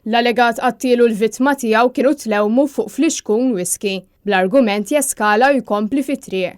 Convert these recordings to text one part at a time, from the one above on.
L-allegat qattiel u l-vittma tiegħu kienu tlewmu fuq flixkun whisky, bl-argument jeskala u jkompli fit-triq.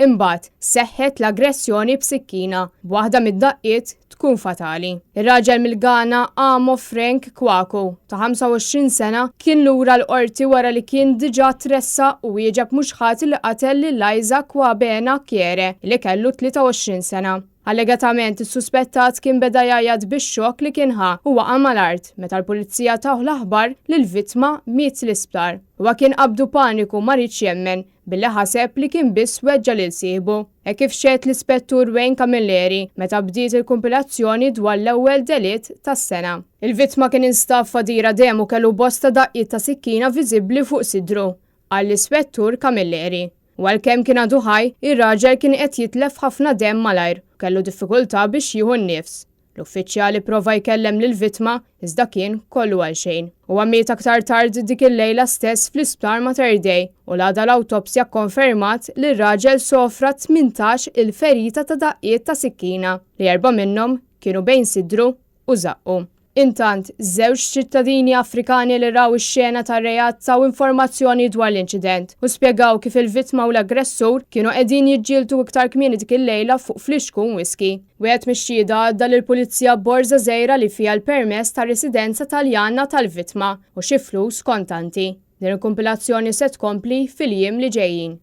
Imbagħad, seħħet l-aggressjoni b'sikkina, b'waħda mid-daqqiet tkun fatali. Ir-raġel mill-Ghana Amo Frank Kwaku, ta' 25 sena, kien lura l-Qorti wara li kien diġà tressaq u wieġeb mhux ħati li qatel lil Isaac Kwabena Kyere li kellu 23 sena. Allegatament, is-suspettat kien beda jgħajjat bix-xokk li kien ħa u waqa' mal-art meta l-Pulizija tawh l-aħbar li l-vittma miet l-isptar. Huwa kien qabdu paniku ma riedx jemmen, billi ħaseb li kien biss weġġa' lil sieħbu. Hekk kif xehed l-Ispettur Wayne Camilleri meta bdiet il-kumpilazzjoni dwar l-ewwel delitt tas-sena. Il-vittma kien instab f'għadira demm u kellu bosta daqqiet ta' sikkina viżibbli fuq sidru, qal l-Ispettur Camilleri. U għalkemm kien għadu ħaj, ir-raġel kien qed jitlef ħafna demm malajr u kellu diffikultà biex jieħu n-nifs. L-uffiċjal ipprova jkellem lill-vittma iżda kien kollu għalxejn. Huwa miet aktar tard dik il-lejla stess fl-Isptar Mater Dei u l-għada l-awtopsja kkonfermat li r-raġel sofra 18 il ferita ta' daqqiet ta' sikkina, li erbgħa minnhom kienu bejn sidru u żaqqu. Intant, żewġ ċittadini Afrikani li raw ix-xena tar-reat taw informazzjoni dwar l-inċident u spjegaw kif il-vittma u l-aggressur kienu qegħdin jiġġieldu iktar kmieni dik il-lejla fuq flixkun whisky. Wieħed mix-xhieda għadda lill-Pulizija borża żgħira li fiha l-permess ta' residenza Taljana tal-vittma u xi flus kontanti. Din il-kumpilazzjoni se tkompli fil-jiem li ġejjin.